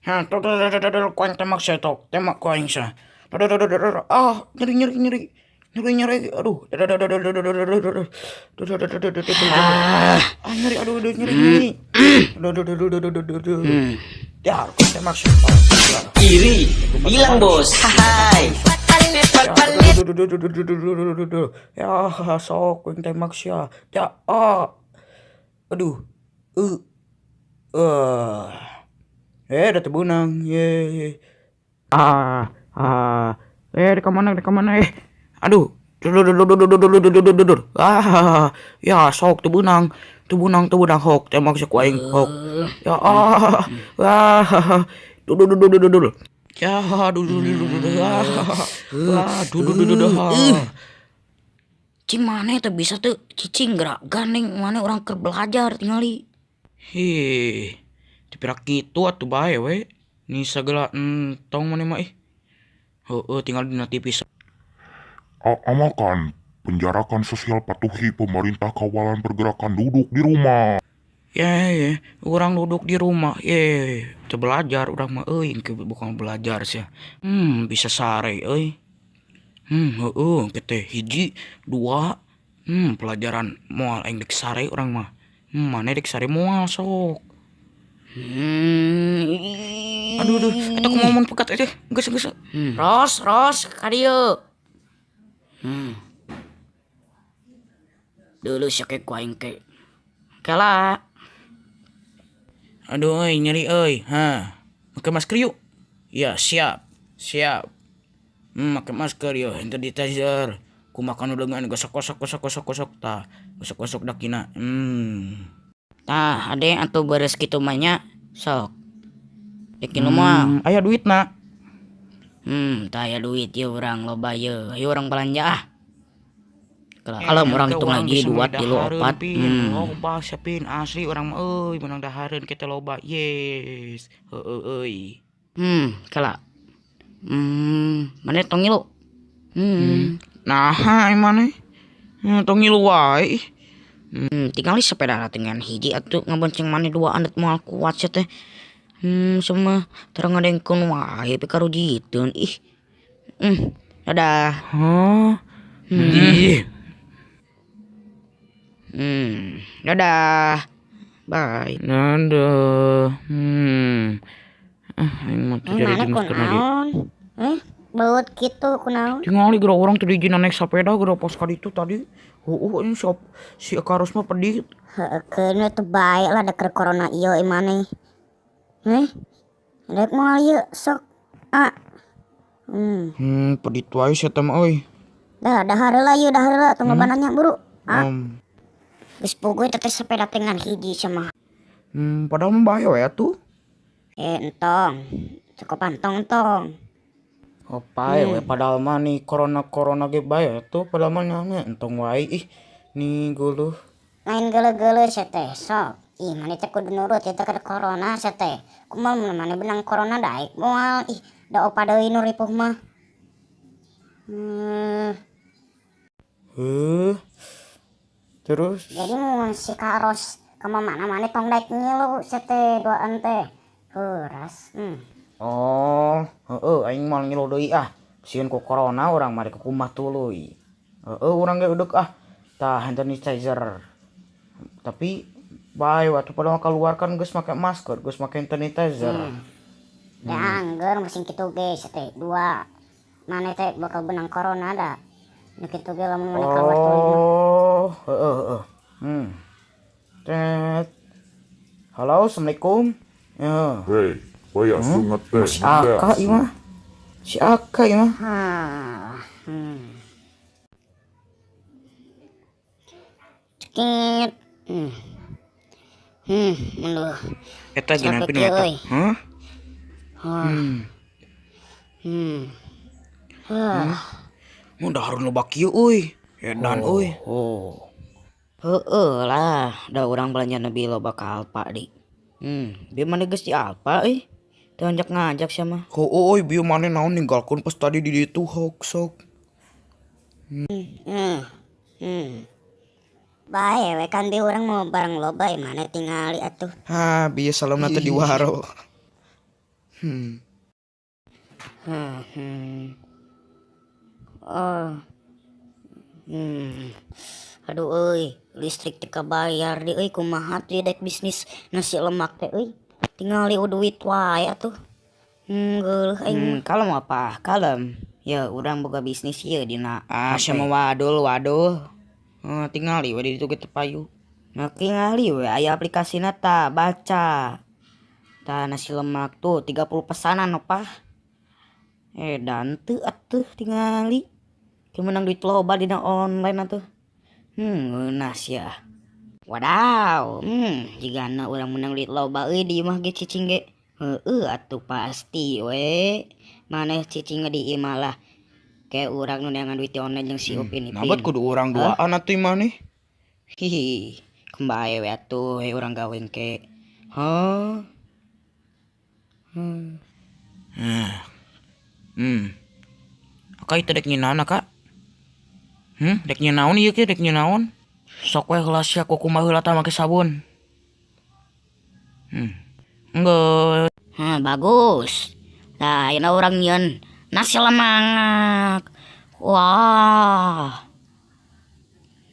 Ha, ku aing tembak sia tok, tembak ku aing sia. Ah, nyeri nyeri nyeri. Nyeri nyeri. Aduh. Ah, nyeri aduh aduh nyeri nyeri. Aduh aduh aduh aduh aduh aduh. Ya, ku tembak sia. Iri, bilang bos. Hai. Ya, sok ku aing tembak sia. Ya, ah. Aduh. Eh, udah tebenang. Ye. Ah, ah. Eh, di mana, di mana eh? Aduh. Duh. Ah, ya sok tebenang. Tebenang, tebenang hok. Tembak si ku aing hok. Ya, ah. Ah. Duh, duh, duh, duh, duh, duh. Ya, duh, duh, duh, duh, duh. Ah. Ah, duh, duh, duh, duh, duh. Cing mana teh bisa tuh cicing gerak gandeng mana orang keur belajar tingali. Hih. Dipirak kitu atuh bae we. Ni sagala entong maneh mah ih. Heueuh tinggal dina TV. Amalkan penjarakan sosial, patuhi pemerintah kawalan pergerakan, duduk di rumah. Ya, ya, orang duduk di rumah, ye, teu belajar urang mah euy, engke bukan belajar sia. Bisa sare euy. Heueuh engke teh 1, 2, pelajaran moal aing dek sare urang mah. Maneh dek sare moal sok. Aduh, aduh, eta kumaha mun pegat teh? Geus, geus. Ros, ros, ka dieu. Dulu sia ke ku aing ke. Kela. Aduh euy, nyeri euy. Ha. Make masker yuk. Ya, siap. Siap. Make masker yeuh, hand sanitizer. Kumaha nu dengan gosok gosok gosok gosok gosok tah. Gosok gosok dakina. Tah, ade atuh beres kitu mah nya. Sok. Dek nu mah. Aya duitna. Tah aya duit ieu urang loba ieu. Ayo urang belanja ah. Kalau orang hitung lagi 2, 3, 4. Loba siapin asli urang mah euy menang dahareun kita loba. Yes. Heueuh euy. Kala. Mana tong ngilu? Nah, maneh? Tong ngilu wae. Tinggal sepeda dengan hiji atuh ngabonceng maneh 2 andet moal kuat sia teh. Semua terang ngadengkeun wae pikarujiteun ih. Dadah. Hah? Ih. Dadah. Bye. Dadah. Ah, aing mah teu jadi Mana masker lagi. kunaon? Beut kitu kunaon? Tingali geura urang teu diizinan naik sepeda geura pas ka ditu tadi. Heueuh ini si Karus mah pedih. Heueuh, keun teu bae lah da keur corona ieu maneh. Rek moal ieu sok. Ah. Pedih wae sia teh mah euy. Dah, dahar heula ieu, dahar heula tong loba nanya buru. Ah. Geus puguh teh sepeda teh ngan hiji sama. Padahal mah bahaya we atuh. Entong. Cukup entong, entong. Oh, pae we padahal mah nih corona-corona ge bae atuh padahal mah nya entong wae ih nih geuleuh. Lain geuleuh-geuleuh sia teh sok. Ih, maneh teh kudu nurut ieu teh keur corona sia teh. Kumaha mun maneh benang corona daek moal ih da opa deui nu ripuh mah. Heuh. Terus? Jadi mun si Karos ka mana maneh tong daek ngilu sia teh duaan teh. Heuras. Oh, heueuh aing moal ngilu deui ah. Sieun ku corona urang mah rek kumaha tuluy. Heueuh urang ge udeuk ah. Tah hand sanitizer. Tapi bae waktu pada keluar kan geus make masker, geus make hand sanitizer. Ya angger mesin kitu ge sia teh 2. Maneh teh bakal benang corona da. Nu kitu ge lamun maneh keluar tuluy mah. Oh, heueuh heueuh. Tet. Halo, Assalamualaikum. Ya. Hei, waya sungat teh. Si Aka ieu mah. Si Aka ieu mah. Hah. Cekit. Aduh. Eta gimana Capek pin eta? euy. Hah? Hah. Mun dahareun loba kieu euy. Edan euy. Oh. Heueuh lah, da urang belanja lebih loba ka Alfa di. Bieu maneh geus di Alfa euy. Teu ngajak-ngajak sia mah. Heueuh euy, bieu maneh naon ninggalkeun pas tadi di ditu hok sok. Bae we kan bieu urang mau barang loba maneh tingali atuh. Ha, bieu salamna teh di waro. Hmm. Hmm. Hmm. Oh. Hmm. Aduh euy, listrik teu kabayar di euy, kumaha tuh dek bisnis nasi lemak teh euy. Tingali duit wae atuh. Geuleuh aing. Kalem apa? Kalem. Ya urang boga bisnis ieu dina. Ah, HP. sama wadul wadul. Tingali we di ditu ge teu payu. Nah, tingali we aya aplikasina ta, baca. Tah nasi lemak tuh 30 pesanan opah. Dan teu atuh tingali. Keur menang duit loba dina online atuh. Ngeunah sia. Wadaw, jigana urang menang duit loba euy di imah ge cicing ge. Heueuh atuh pasti we. Maneh cicing di imah lah. Kayak urang nu neangan duit di online jeung si Upin Ipin. Nabat kudu urang duaan atuh imah nih. Hihi, kembae we atuh we urang gawe engke. Hah? Hmm. Hmm. Aka ieu teh dek nyieun Kak? Dek nyieun naon ieu ke dek nyieun naon? Sok we heula sia kumaha heula tah make sabun. Enggeus. Bagus. Nah, ayeuna urang nyieun nasi lemak. Wah.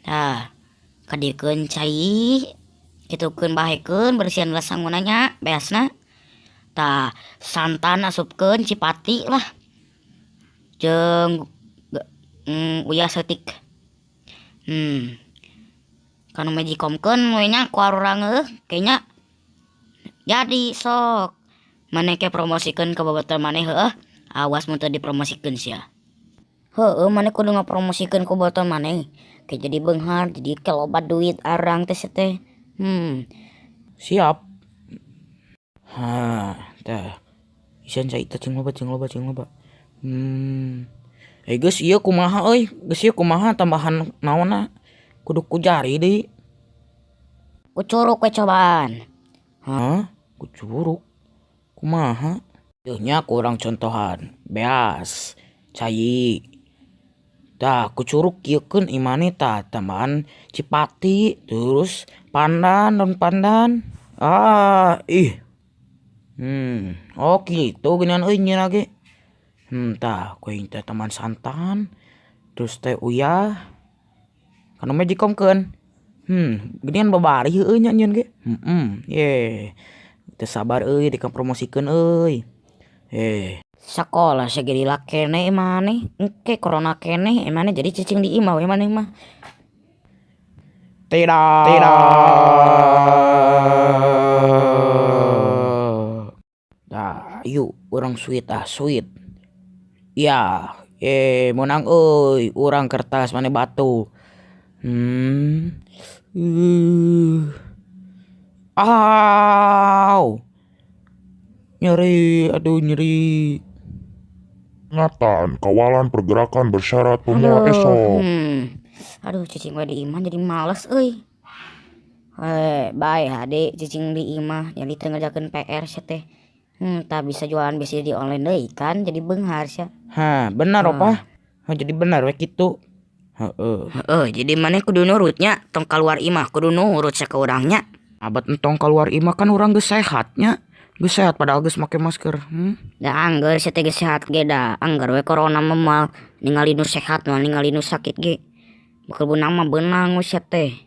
Tah, kadiekeun cai. Kitukeun bahekeun bersihan lah sanguna nya beasna. Tah, santan asupkeun cipati lah. Jeung uyah seutik. Kanu magicomkeun we nya ku arurang heuh kayaknya. Jadi sok maneh ke promosikeun ka babaturan maneh heueuh. Awas mun teu dipromosikeun sia. Heueuh maneh kudu ngapromosikeun ku babaturan maneh. Ke jadi beunghar, jadi ke loba duit arang teh teh. Siap. Hah, tah. Isian cai teh cing loba cing loba cing loba. Geus ieu kumaha euy? Geus ieu kumaha tambahan naonna? Kudu ku jari deui. Ku curuk we cobaan. Hah? Ku curuk? Kumaha? Teuh nya kurang contohan. Beas, cai. Tah ku curuk kieukeun imane tah tambahan cipati, terus pandan, daun pandan. Ah, ih. Oh kitu geuningan euy nyieunna ge. Tah ku aing teh tambahan santan, terus teh uyah. Kanu magicomkeun. Geuningan babari heueuh nya nyieun ge. Ye. Teu sabar euy dikapromosikeun euy. Sakola segede lakene maneh, engke corona keneh maneh jadi cicing di imah we maneh mah. Tidak. Tidak. Tah, yuk urang sweet ah sweet. Ya, menang euy, urang kertas maneh batu. Au. Nyeri, aduh nyeri. Ingatan, kawalan pergerakan bersyarat pemula esok. Aduh, cicing we di imah jadi males euy. Bye hade cicing di imah jadi teu ngerjakeun PR sia teh. Tak bisa jualan bisa di online deui kan jadi beunghar sia. Hah, benar opah. Hah, jadi benar we kitu. Heeh. Heeh, jadi maneh kudu nurutnya tong keluar imah kudu nurut sia ka urang nya. Abad entong keluar imah kan urang geus sehat nya. Geus sehat padahal geus make masker. Da angger sia teh geus sehat ge da. Angger we corona mah moal ningali nu sehat moal ningali nu sakit ge. Bakal beunang mah beunang we sia teh.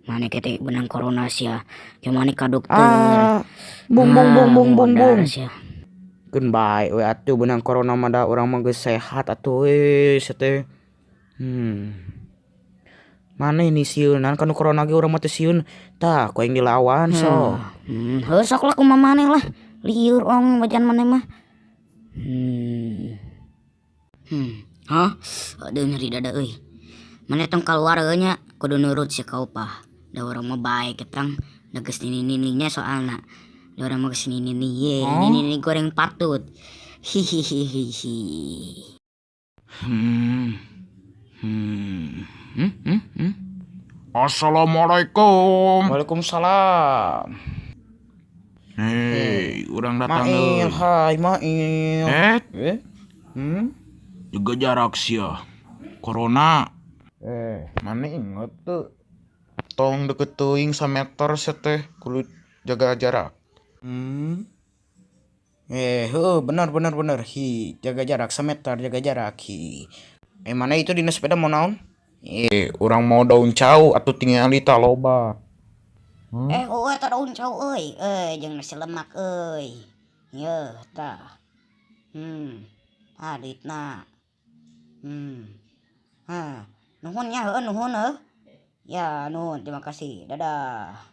Maneh ke teh beunang corona sia. Ke maneh ka dokter. Ah, bung bung bung bung bung bung. Sia. Keun bae we atuh beunang corona mah da urang mah geus sehat atuh we sia teh. Maneh ni sieunan kanu corona ge urang mah teu sieun. Tah ku aing dilawan sok. Heuh sok lah kumaha maneh lah. Lieur ong wajan maneh mah. Hah? Aduh nyeri dada euy. Maneh tong kaluar euy nya kudu nurut sia ka opah. Da urang mah bae ketang da geus nini-nininya soalna. Da urang mah geus nini-nini ye, nini-nini goreng patut. Hihihihi. Assalamualaikum. Waalaikumsalam. Hei, urang datang Mail, euy. hai Mail. Jaga jarak sia. Corona. Mana inget tuh. Tong deket teuing sameter sia teh kudu jaga jarak. Hmm. Eh, heuh, benar benar benar. Hi, jaga jarak semeter, jaga jarak. Hi. Eh, mana itu dina sepeda mau naon? Eh, urang mau daun cau atuh tingali tah loba. Eh, oh eta daun cau euy. Eh, jeung nasi lemak euy. Yeuh, tah. Ah, duitna. Hah, nuhun nya heueuh nuhun heuh. Ya, nuhun, terima kasih. Dadah.